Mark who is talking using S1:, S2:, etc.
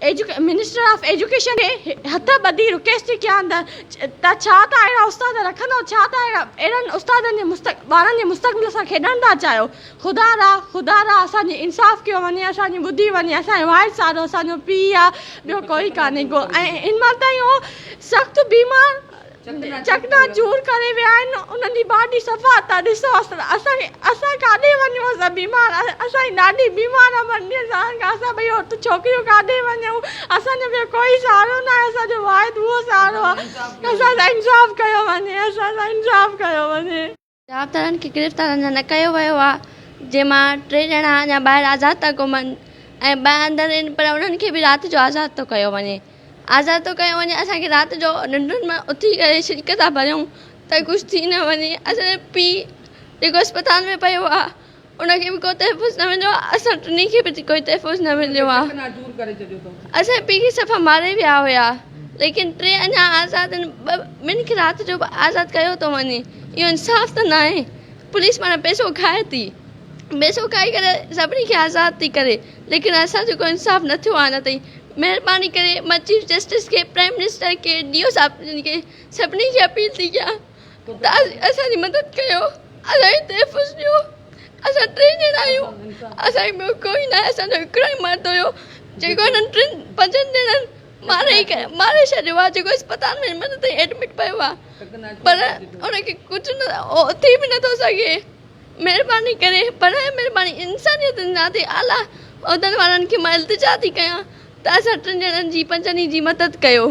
S1: Minister of education کي هٿ ٻڌي رڪويسٽ ٿي ڪيان ته ته ڇا توهان اهڙا استاد رکندؤ ڇا توهان اهڙا اهڙن استادن جي مستق ٻارن جي مستقبل سان کيڏڻ ٿا چاهيو خدا را خدا را اسان جي انصاف ڪيو وڃي اسان جي ٻڌي وڃي اسان جو واحد سهارو اسان جو پيء آ ٻيو ڪوئي ڪانهي ڪو ۽ هن مهل تائين اهو سخت بيمار چڪنا چور ڪري ويا آهن انهن جي باڊي صفا ته ڏسو اسان کي اسان ڪاڏي وڃون اسان بيمار اسان جي ڏاڏي بيمار آهي پنجويهن سالن کان اسان ٻئي عورتون ڇوڪريون ڪاڏي وڃون اسان جو ٻيو ڪوئي سهارو ناهي اسان جو واحد اهو سهارو آهي اسان سان انصاف ڪيو وڃي اسان سان انصاف ڪيو وڃي.
S2: جوابدارن کي گرفتار اڃا نه ڪيو ويو آهي جنهن مان ٽي ڄڻا اڃا ٻاهر آزاد ٿا گهمن ۽ ٻه اندر آهن پر انهن کي به رات جو آزاد ٿو ڪيو وڃي آزاد ٿو ڪيو وڃي اسان کي رات جو ننڊن مان اٿي ڪري شرڪ ٿا ڀريون ته ڪجهه ٿي نه وڃي اسان جو پيء جيڪو اسپتال ۾ پيو آهي ان کي به ڪو تحفظ نه مليو آهي اسان ٽنهي کي به ڪوئي تحفظ نه مليو آهي اسان جي پيء کي صفا ماري ويا هيا ليڪن ٽي اڃا آزاد آهن ٻه ٻن کي رات جو به آزاد ڪيو ٿو وڃي اهو انصاف ته ناهي پوليس معنيٰ پئسو کائي ٿي پئسو کائي ڪري سڀني کي آزاد ٿي ڪري ليڪن اسان جو ڪو انصاف نه ٿيو آهي اڃا تائين مهرباني ڪري مان چيف جسٽس کي پرائم منسٽر کي ڊي او صاحب کي سڀني کي اپيل ٿي ڪيان ته اسان جي مدد ڪيو اسان کي تحفظ ڏيو اسان ٽي ڄڻا آهيون اسان کي ٻيو ڪوئي ناهي اسان جو هڪڙو ئي مرد هيو جيڪو هنن ٽن پنجن ڄڻن ماري ماري ڇڏيو آهي جيڪو اسپتال ۾ هن مهل تائين ايڊمٽ پيو آهي پر ان کي ڪجهه نه اٿي به نٿو سگهي مهرباني ڪري برائي مهرباني انسانيت جي ناتي اعليٰ عهدن وارن کي مان التجا ٿي ڪيان ته اسان ٽن ڄڻن جي پنجن جي مدد ڪيو.